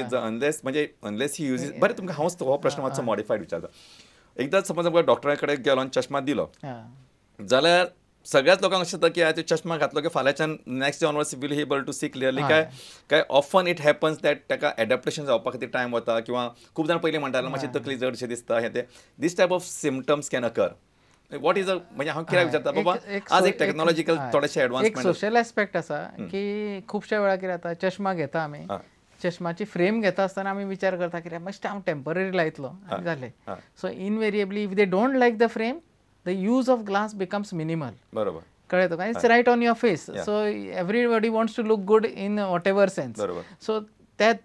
Unless म्हणजे unless he uses. बरें, तुमकां हांव हो प्रश्न मातसो मॉडिफायड विचारता. एकदां समज आमकां डॉक्टरा कडेन गेलो आनी चश्मा दिलो जाल्यार सगळ्याच लोकांक अशें जाता की आतां चश्मा घातलो की फाल्यांच्यान next day onwards will he able to see clearly. काय काय ऑफन it happens that ताका एडप्टेशन जावपा खातीर टायम वता, किंवा खूब जाण पयलीं म्हणटाले मातशी तकली जडशी दिसता हें तें. This type of symptoms can occur. What is a म्हणजे हांव कित्याक विचारता बाबा, आज एक टेक्नॉलॉजिकल थोडेशे एडवान्समेंट, एक सोशल एस्पेक्ट आसा की खुबश्या वेळार कितें जाता, चश्मा घेता आमी, चश्माची फ्रेम घेता आसतना आमी विचार करता कित्याक मातशें हांव टेम्पररी लायतलो आनी जालें. So invariably if they don't like the frame, the use of glass becomes minimal. बरोबर, कळ्ळें तुका? It's right on your face. So everybody wants to look good in whatever sense. So that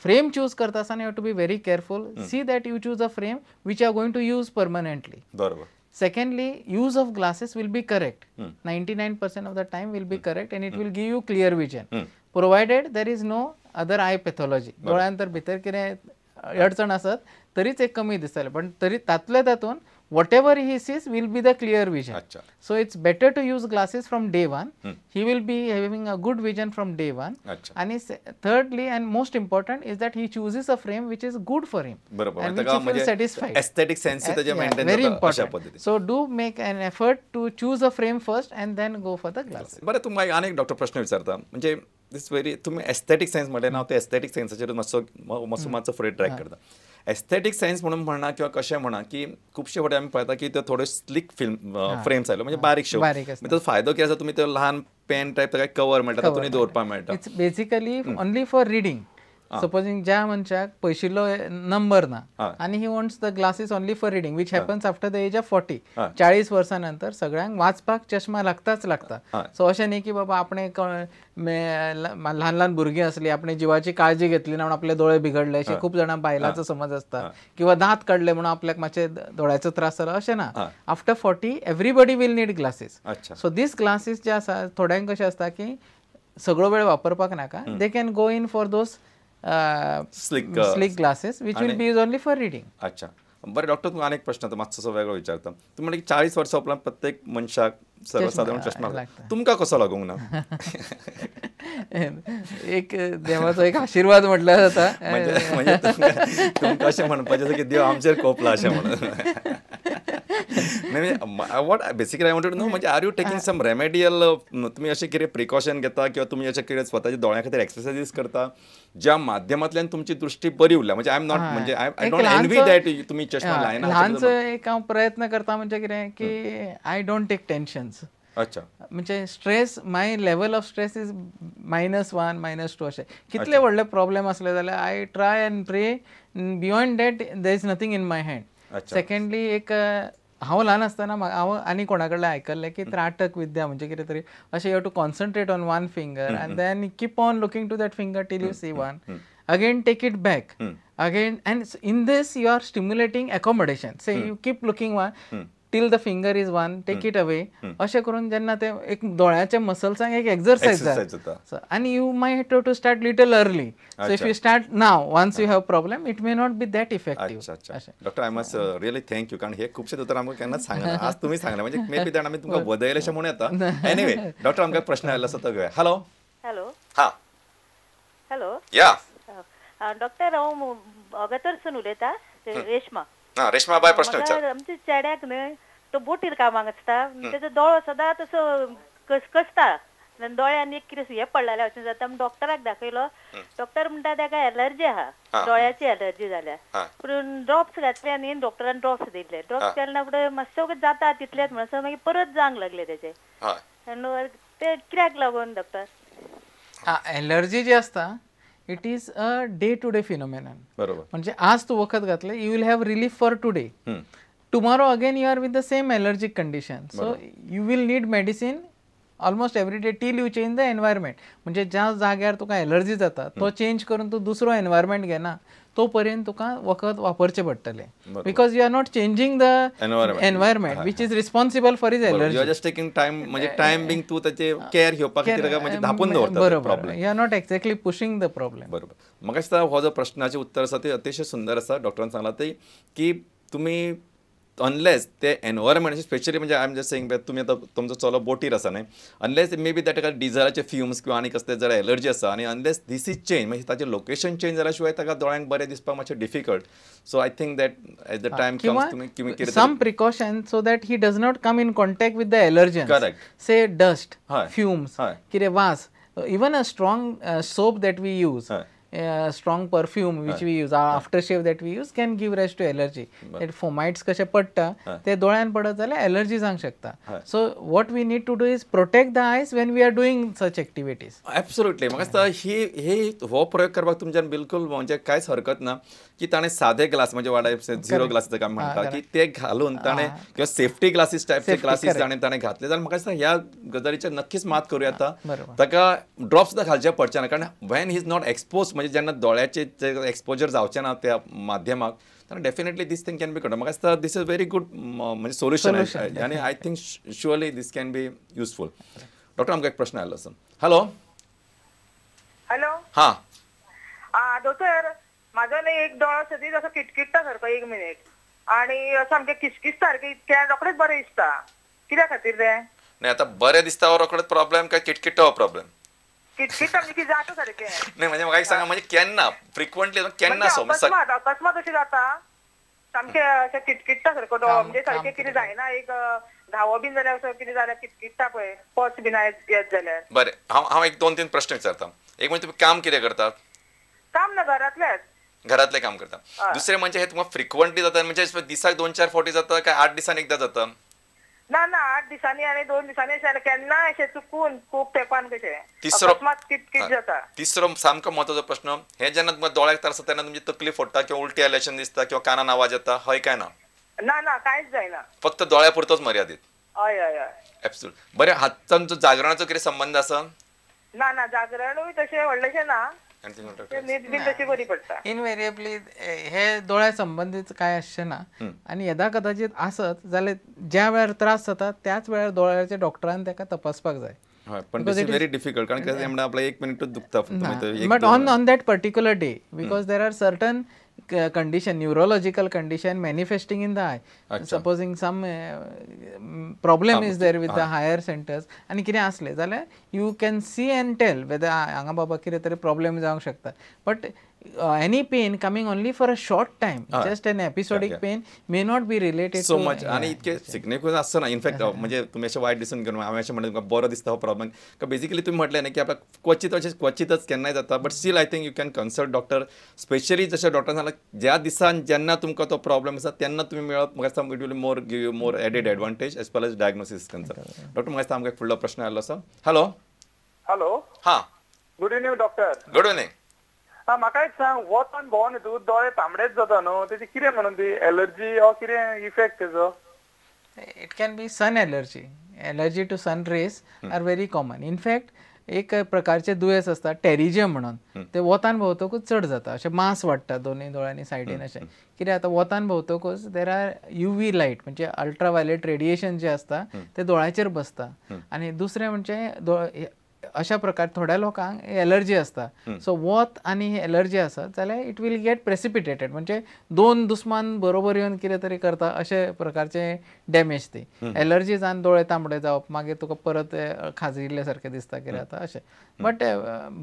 frame choose करता आसतना you have to be very careful. See that you choose a frame which you are going to use permanently. बरोबर. Secondly, use of glasses will be correct. 99% of the time will be correct and it will give you clear vision. Provided there is no other eye pathology. दोळ्यांत तर भितर कितें अडचण आसत तरीच एक कमी दिसतलें, पण तरी तातूंतल्या तातूंत whatever he sees will be the clear vision. Achha. So it's better to use glasses from day one. He will be having a good vision from day one. Achha. And thirdly and most important is that he chooses a frame which is good for him. Barobar. And which he feels satisfied. Aesthetic sense ताजे maintain very important. So do make an effort to choose a frame first and then go for the glasses. बरें, तुमकां आनीक doctor प्रश्न विचारता, म्हणजे this very तुमी एस्थेटीक science म्हणलें ना, हांव ते एस्थेटीक सायन्साचेर मातसो मातसो मातसो फुडें ट्रॅक करता. एस्थेटीक सायन्स म्हणून म्हणा किंवा कशें म्हणा की खुबशे फावटी आमी पळयता की त्यो थोड्यो स्लीक फिल्म फ्रेम्स आयल्यो म्हणजे बारीकश्यो, ताचो फायदो कितें आसा, तुमी त्यो ल्हान पेन टायप ताका कवर मेळटा, तातूंत दवरपाक मेळटा. It's basically only for reading. Supposing ज्या मनशाक पयशिल्लो नंबर ना आनी he wants the glasses only for reading, which happens after the age of 40, 40 वर्सां नंतर सगळ्यांक वाचपाक चश्मा लागताच लागता. सो अशें न्ही की बाबा आपणे ल्हान ल्हान भुरगीं आसली, आपणे जिवाची काळजी घेतली ना म्हणून आपले दोळे बिगडले, अशें खूब जाणां बायलांचो समज आसता, किंवा दांत काडले म्हणून आपल्याक मातशे दोळ्याचो त्रास जालो, अशें ना. After 40 everybody will need glasses. So these glasses जे आसा थोड्यांक कशें आसता की सगळो वेळ वापरपाक नाका, they can go in for those slick glasses which will be used only for reading. अच्छा, बरें डॉक्टर, तुमकां आनीक प्रश्न आतां मातसो वेगळो विचारता. तुमी म्हणलें की 40 वर्सां उपरांत प्रत्येक मनशाक सर्वसादारण चश्मा लागता, तुमकां कसो लागूंक ना? एक देवाचो एक आशिर्वाद म्हटल्यार जाता. म्हणजे तुमकां अशें म्हणपाचें आसा की देव आमचेर कोपला अशें म्हणून. What basically I wanted to know म्हणजे are you taking some remedial, तुमी अशें कितें प्रिकॉशन घेता किंवा तुमी अशें कितें स्वताच्या दोळ्यां खातीर एक्सरसायजीस करता ज्या माध्यमांतल्यान तुमची दृष्टी बरी उरल्या? म्हणजे I am not, म्हणजे I don't envy that तुमी चश्मा लायना. ल्हानसो एक हांव प्रयत्न करता म्हणजे कितें की I don't take tensions. अच्छा, म्हणजे stress, my level of stress is -1 -2 अशें कितले व्हडले प्रॉब्लेम आसले जाल्यार I try and pray, beyond that there is nothing in my hand. Secondly, एक हांव ल्हान आसतना हांव आनी कोणा कडल्यान आयकल्लें की त्राटक विद्या म्हणजे कितें तरी अशें, you have to concentrate on one finger and then keep on looking to that finger till you see one, again take it back again, and in this you are stimulating accommodation. Say you keep looking one till the finger is one, take it away. अशें करून जेन्ना ते एक दोळ्याच्या मसल्सांक एक exercise जाता, आनी you might have to start little early. So if you start now, once you have problem, it may not be that effective. Doctor, I must really thank you, कारण हे खुबशे दोतोर आमकां केन्नाच सांगना, आज तुमी सांगलें म्हणजे मे बी that आमी तुमकां वदयलें अशें म्हणूं येता. एनिवे डॉक्टर, आमकां प्रश्न आयलो आसा तो घेवया. हॅलो. हॅलो. हां, हॅलो. या डॉक्टर, हांव अगतरसून उलयतां, रेश्मा. रेश्मा बाय, प्रश्न विचार. आमच्या चेड्याक न्हय तो बोटीर कामाक आसता, तेजो दोळो सदांच असो कसकसता, दोळ्यान एक कितें हें पडलेलें अशें जाता. डॉक्टराक दाखयलो, डॉक्टर म्हणटा ताका एलर्जी आहा, दोळ्याची एलर्जी जाल्या, पूण ड्रॉप्स घातले आनी डॉक्टरान ड्रॉप्स दिले. ड्रॉप्स घालना फुडें मातसो जाता तितलेच म्हणसर मागीर परत जावंक लागले तेजे. ते कित्याक लागून डॉक्टर? एलर्जी जी आसता it is a day to day phenomenon. बरोबर, म्हणजे आज तू वखद घातले, you will have relief for today, tomorrow again you are with the same allergic condition. So you will need medicine almost every day till you change the environment. म्हणजे ज्या जाग्यार तुका एलर्जी जाता तो चेंज करून तूं दुसरो एनवायरमेंट घेना तो पर्यंत तुका वखद वापरचें पडटलें, because you are not changing the environment which is responsible for his allergy. You are just taking time, म्हणजे टायम बींग तूं ताचे केअर घेवपा खातीर म्हणजे धांपून दवरता. बरोबर, you are not exactly pushing the problem. बरोबर, म्हाका दिसता हो जो प्रश्नाचें उत्तर आसा तें अतिशय सुंदर आसा. डॉक्टरान सांगलां तें की तुमी अनलेस ते एनवायरमेंट स्पेशली म्हणजे I am just saying तुमी आतां तुमचो चलो बोटीर आसा न्हय, अनलेस मे बी ताका डिजलाचे फ्युम्स किंवा आनी कसले जर एलर्जी आसा आनी अनलेस these is change म्हणजे ताचें लोकेशन चेंज जाल्या शिवाय ताका दोळ्यांक बरें दिसपाक मातशें difficult. So I think that at the time comes तुमी कितें some precaution so that he does not come in contact with the allergens. Correct. Say dust, fumes, कितें वास, even a strong soap that we use, strong perfume which we use, aftershave that we use can give rise to allergy. That fomites कशे पडटा ते दोळ्यान पडत जाल्यार allergy जावंक शकता. So what we need to do is protect the eyes when we are doing such activities. Absolutely. म्हाका दिसता ही हो प्रयोग करपाक तुमच्यान बिलकुल म्हणजे कांयच हरकत ना की ताणें सादे ग्लास म्हणजे वाडा झिरो ग्लास ताका म्हणटा की ते घालून ताणें किंवा सेफ्टी ग्लासीस टायपचे ग्लासीस ताणें ताणें घातले जाल्यार म्हाका दिसता ह्या गजालीचेर नक्कीच मात करूं येता. ताका ड्रॉप्स सुद्दां घालचे पडचे ना, कारण when he is not expose म्हणजे जेन्ना दोळ्याचे एक्सपोजर जावचें ना त्या माध्यमाक तेन्ना definitely this thing can be control. म्हाका दिसता this is very good म्हणजे सोल्युशन आनी I think surely this can be useful. Doctor आमकां एक प्रश्न आयलो आसा. हॅलो. हॅलो. हां दोतोर, म्हाजो न्ही एक दोळो सदींच असो किटकिट्टा सारको एक मिनीट आनी सामकें किसकिस सारकें इतकें रोखडेंच बरें दिसता, कित्या खातीर तें? नाही आतां बरें दिसता हो रोखडेच प्रॉब्लेम काय किटकिट्टा हो प्रॉब्लेम? किटकिट्टा म्हणजे जाता सारकें. नाही म्हणजे म्हाका एक सांगा म्हणजे केन्ना फ्रिक्वंटली केन्ना सो अकस्मात अकस्मात अशें जाता सामकें अशें किटकिट्टा सारको दोळो म्हणजे सारकें कितें जायना, एक धावो बीन जाल्यार असो कितें जाल्यार किटकिट्टा पळय पच बीन येत जाल्यार. बरें, हांव एक 2-3 प्रश्न विचारता. एक म्हणजे तुमी काम कितें करतात? काम ना घरांतलेंच. घरातले काम करता. दुसरें म्हणजे हे तुमकां फ्रिक्वंटली जाता म्हणजे दिसाक 2-4 फावटी जाता काय 8 दिसांनी एकदां जाता? ना ना 8 दिसांनी आनी 2 दिसांनी अशें केन्ना अशें चुकून खूब तेंपान कशें. तिसरो किटकीट जाता. तिसरो सामको म्हत्वाचो प्रश्न, हे जेन्ना तुमकां दोळ्याक त्रास जाता तेन्ना तुमची तकली फोडटा किंवा उलटी आयल्या अशें दिसता किंवा कानान आवाज येता हय काय ना? ना ना कांयच जायना, फक्त दोळ्या पुरतोच मर्यादीत. हय हय हय एब्सोल्युट. बरें, हातचो तुमचो जागरणाचो कितें संबंद आसा? ना ना जागरणूय तशें व्हडलेशें ना, इनवेरिएबली हे दोळ्या संबंदीत काय आसचें ना आनी येदा कदाचित आसत जाल्यार ज्या वेळार त्रास जाता त्याच वेळार दोळ्याच्या डॉक्टरान ताका तपासपाक जाय. पण this is very difficult कारण कितें म्हणटा आपल्याक 1 मिनिटूच दुखता. But on that particular day because there are certain condition, neurological condition manifesting in the eye. Supposing some problem is there with the higher centers आनी कितें आसलें जाल्यार you can see and tell whether हांगा बाबा कितें तरी problem जावंक शकता. But any pain coming only for a short time, just an episodic pain may not be related so much. आनी इतके सिग्निफिकंट आसना ना. इनफॅक्ट म्हणजे तुमी अशें वायट दिसून घेवन हांवें अशें म्हणलें तुमकां बरो दिसता हो प्रॉब्लेम, बेसिकली तुमी म्हटलें न्ही की आपल्याक क्वचीत अशें क्वचितच केन्नाय जाता, but still I think you can consult doctor. Specially जशें डॉक्टरान सांगलां ज्या दिसान जेन्ना तुमकां तो प्रॉब्लेम आसा तेन्ना तुमी मेळप म्हाका दिसता it will more give you more added advantage as far as diagnosis concern. Doctor म्हाका दिसता आमकां एक फुडलो प्रश्न आयलो आसा. हॅलो. हॅलो. हां good evening doctor. Good evening. हा म्हाका एक सांग, वतान भोंवन तूं दोळे तांबडेच जाता न्हू, तेजी कितें म्हणून ती एलर्जी ऑर कितें इफेक्ट तेजो? It can be sun allergy. Allergy to sun rays are very common. In fact एक प्रकारचे दुयेंस आसता टेरिजियम म्हणून, ते वतान भोंवतकूच चड जाता, अशें मास वाडटा दोनूय दोळ्यांनी सायडीन. अशें कितें जाता वतान भोंवतकूच there are UV light म्हणजे अल्ट्रा वायलेट रेडिएशन जें आसता तें दोळ्याचेर बसता. आनी दुसरें म्हणजे अशा प्रकार थोड्या लोकांक एलर्जी आसता, सो वत आनी एलर्जी आसत जाल्यार it will get precipitated म्हणजे दोन दुस्मान बरोबर येवन कितें तरी करता अशे प्रकारचे डॅमेज ती एलर्जी जावन दोळे तांबडे जावप, मागीर तुका परत खाजिल्ले सारकें दिसता कितें जाता अशें. बट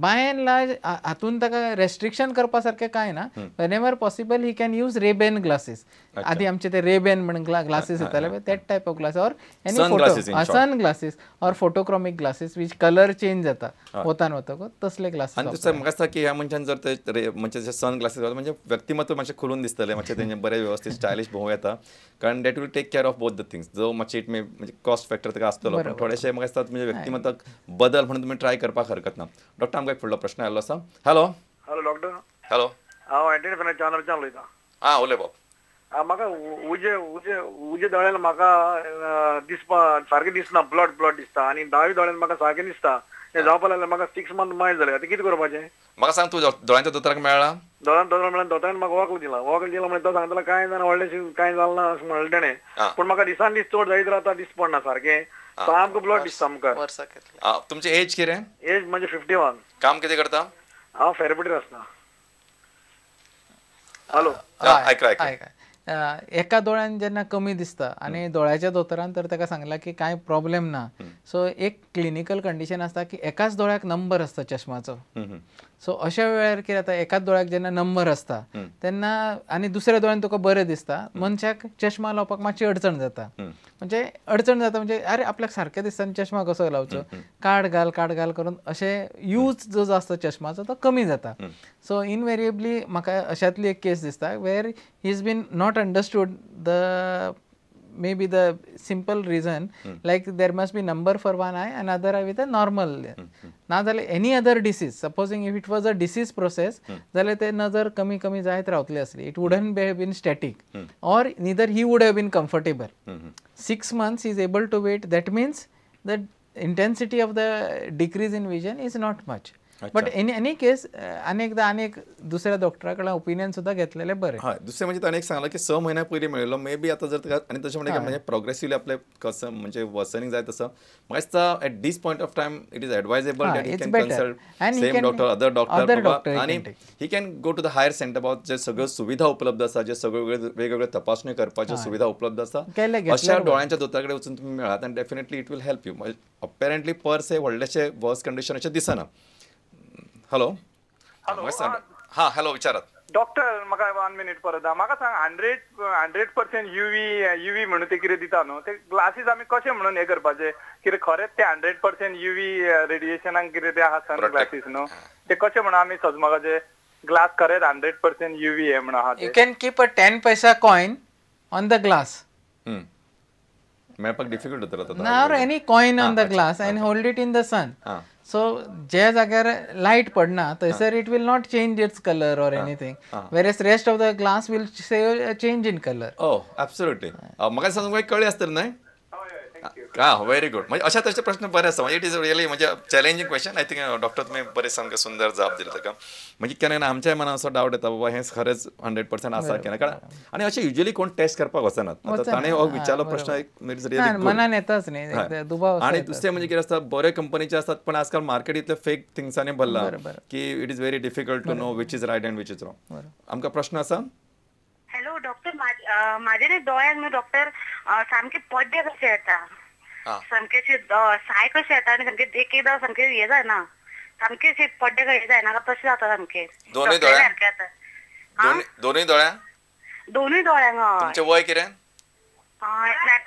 बाय एंड लार्ज हातून ताका रेस्ट्रिक्शन करपा सारकें कांय ना. Whenever possible he can use Ray Ban glasses. आदी आमचे ते रेबेन म्हण ग्लासीस येताले that type of glass or any photo sun glasses or photochromic glasses which colour change जाता वतान वतकच तसले ग्लासीस. आनी दुसरें म्हाका दिसता की ह्या मनशान जर ते म्हणजे सन ग्लासीस म्हणजे व्यक्तिमत्व मातशें खुलून दिसतलें, मातशें तेंचें बरें व्यवस्थीत स्टायलिश भोंवूं येता, कारण that will take care of both the things. जो मातशें it may म्हणजे कॉस्ट फॅक्टर ताका आसतलो, पण थोडेशें म्हाका दिसता म्हणजे व्यक्तिमत्वाक बदल म्हणून तुमी ट्राय करपाक हरकत ना. डॉक्टर आमकां एक फुडलो प्रश्न आयिल्लो आसा. हॅलो. Hello doctor. Hello, हांव एंटनी फर्नांडीस उलयतां. आं उलय बाब. म्हाका उजे उजे उजे दोळ्यान म्हाका दिसपा सारकें दिसना, ब्लड ब्लड दिसता आनी दावे दोळ्यान म्हाका सारकें दिसता. हें जावपा लागलें म्हाका 6 मंथ मायज जालें, आतां कितें करपाचें? म्हाका सांग, तूं दोळ्यांच्या दोतोराक मेळ्ळा? दोळ्यान दोतोर मेळ्ळा, दोतोरान म्हाका वखद दिलां, वखद दिलां म्हणल्यार तो सांगतालो कांय जाणा व्हडलें कांय जालें ना अशें म्हणलें तेणें, पूण म्हाका दिसान दीस चड जायत रावता, दीस पडना सारकें, सामकें ब्लड दिसता मुखार. तुमची एज कितें? एज म्हणजे 51. काम कितें करता? हांव फेरपेटीर आसता. हॅलो. आयक आयक. एका दोळ्यान जेन्ना कमी दिसता आनी दोळ्याच्या दोतोरान तर ताका सांगला की कांय प्रॉब्लेम ना, सो एक क्लिनिकल कंडिशन आसता की एकाच दोळ्याक नंबर आसता चश्माचो. सो अशा वेळार कितें जाता, एकाच दोळ्याक जेन्ना नंबर आसता तेन्ना आनी दुसऱ्या दोळ्यान तुका बरें दिसता, मनशाक चश्मा लावपाक मातशी अडचण जाता. म्हणजे अडचण जाता म्हणजे अरे आपल्याक सारकें दिसता आनी चश्मा कसो लावचो, कार्ड घाल कार्ड घाल करून अशें यूज जो आसता चश्माचो तो कमी जाता. सो इनवेरिएबली म्हाका अशांतली एक केस दिसता where he is been not understood the may be the simple reason like there must be number for one eye and other eye with a normal. ना जाल्यार any other disease, supposing if it was a disease process जाल्यार ते नजर कमी कमी जायत रावतली आसली, it wouldn't have been static or neither he would have been comfortable. 6 months is able to wait, that means the intensity of the decrease in vision is not much. But in any case आनी एकदां आनी एक दुसऱ्या डॉक्टरा कडल्यान opinion सुद्दां घेतलेलें बरें. हय, दुसरें म्हणजे ताणें एक सांगलां की 6 म्हयन्या पयलीं मेळिल्लो, मे बी आतां जर आनी तशें म्हणलें म्हणजे प्रोग्रेसिवली आपलें कसं म्हणजे वर्सनींग जायत आसा. म्हाका दिसता at this point of time it is advisable that he can consult same doctor, other doctor, आनी he can go to the higher centre about जे सगळ्यो सुविधा उपलब्ध आसा, जे सगळ्यो वेगवेगळ्यो तपासण्यो करपाच्यो सुविधा उपलब्ध आसा, अशा दोळ्यांच्या दोतोरा कडेन वचून तुमी मेळात आनी definitely it will help you. Apparently per se व्हडलेशें वर्स कंडिशन अशें दिसना. हॅलो हॅलो, हां हॅलो, विचारात डॉक्टर. म्हाका 1 मिनीट परत म्हाका सांग, 100% युवी म्हणून ते कितें दिता न्हू, ते ग्लासीस आमी कशें म्हणून हें करपाचें? कितें खरेंच ते 100% युवी रेडिएशनाक कितें ते आहा सन ग्लासीस न्हू, ते कशें म्हणून आमी सजमकाचे ग्लास खरेंच 100% युवी हे म्हणून आहा? You can keep a 10 paisa coin on the glass. मेळपाक डिफिकल्ट जातलो ना, or any coin on the glass and hold it in the sun. So ज्या जाग्यार लायट पडना थंयसर it will not change its colour or anything, whereas rest of the glass will change in colour. Oh absolutely. म्हाका दिसता तुमकां कळ्ळें आसतलें न्हय? हां, व्हेरी गुड. म्हणजे अशा तशे प्रश्न बरे आसा, म्हणजे it is really म्हणजे challenging question. I think doctor तुमी बरें सामकें सुंदर जाप दिली ताका. म्हणजे केन्ना केन्ना आमच्याय मनान असो डावट येता बाबा हें खरेंच 100% आसा केन्ना, कारण आनी अशें युजली कोण टेस्ट करपाक वचनात. आतां ताणें हो विचारलो प्रश्न एक मनान येताच न्ही दुबाव. आनी दुसरें म्हणजे कितें आसता, बरे कंपनीचे आसतात पण आजकाल मार्केट इतले फेक थिंग्सांनी भरला की it is very difficult to know which is right and which is wrong. आमकां प्रश्न आसा. हॅलो डॉक्टर, म्हाजे दोळ्यांक न्हू डॉक्टर सामके पड्डे कशे येता, सामके साय कशे येता आनी सामके एक एकदां सामके हे जायना, सामके पड्डे कशे जायना तशें जाता सामके. दोनूय दोळ्यांक? दोनूय दोळ्यांक? दोनूय दोळ्यांक. तुमचें वय कितें?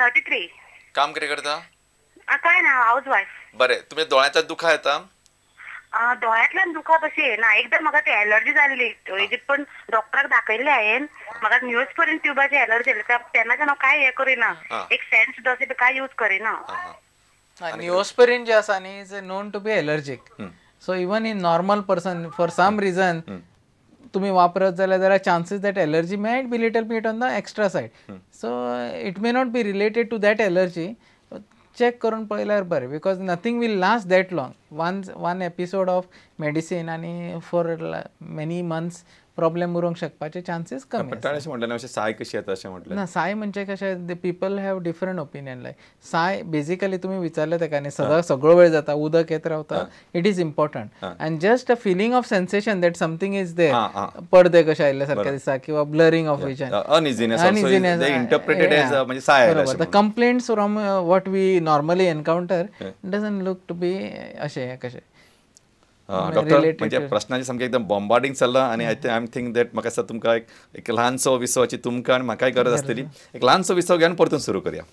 33. काम कितें करता? काय ना, हावज वायफ. बरें, तुमच्या दोळ्यांच्या दुखा येता? दोळ्यांतल्यान दुखा तशी येना, एकदां म्हाका ती एलर्जी जाल्ली पण डॉक्टराक दाखयल्लें हांवें, म्हाका न्यूजपर्यंत ट्युबाची एलर्जी जाली तेन्नाच्यान हांव कांय हें करिना, एक सेन्स सुद्दां अशें कांय यूज करिना. निओस्पेरीन जे आसा न्ही is known to be allergic, so even in normal person for some reason तुम्ही वापरत जाल्यार there are chances that allergy might be little bit on the extra side, so it may not be related to that allergy. Check करून पळयल्यार बरें, because nothing will last that long. One episode of medicine आनी for many months problem उरूंक शकपाचे chances कमी. अशें म्हटलें अशें साय कशी येता अशें म्हटलें ना, साय म्हणजे कशें the people have different opinion. Like साय बेजिकली तुमी विचारलें ताका न्ही, सदां सगळो वेळ जाता, उदक येत रावता, it is important and just a feeling of sensation that something is there, पडदे कशे आयिल्ले सारकें दिसता किंवा blurring of vision, uneasiness, the complaints from what we normally encounter doesn't look to be अशें कशें. डॉक्टर म्हणजे प्रश्नांचे सामकें एकदम बॉम्बार्डिंग चल्लां आनी I I think that म्हाका दिसता तुमकां एक ल्हानसो विसवाची तुमकां आनी म्हाकाय गरज आसतली. एक ल्हानसो विसव घेवन परतून सुरू करया.